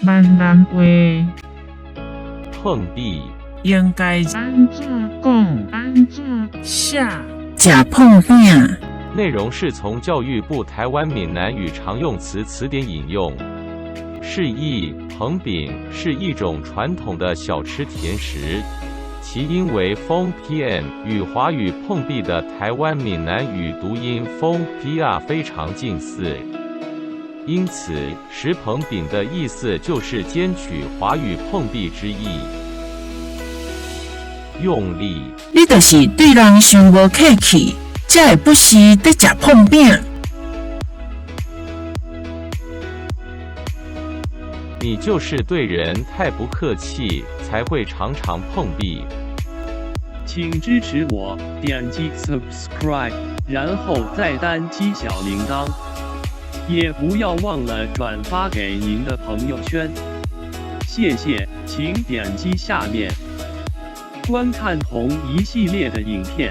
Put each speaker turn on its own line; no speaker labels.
閩南話。
碰壁。
應該按怎講？按怎寫？
食碰餅。
內容是從教育部台灣閩南語常用詞詞典引用。釋義：捧餅是一種傳統的小吃甜食，其音為風 pn，與華語碰壁的台灣閩南語讀音風 pr 非常近似。因此，食捧餅的意思就是兼取華語碰壁之意。用例：
你就是對人傷無客氣，才會不時佇食碰餅。
你就是對人太不客氣，才會常常碰壁。
請支持我，點擊 subscribe，然後再單擊小鈴鐺，也不要忘了轉發給您的朋友圈。謝謝，請點擊下面觀看同一系列的影片。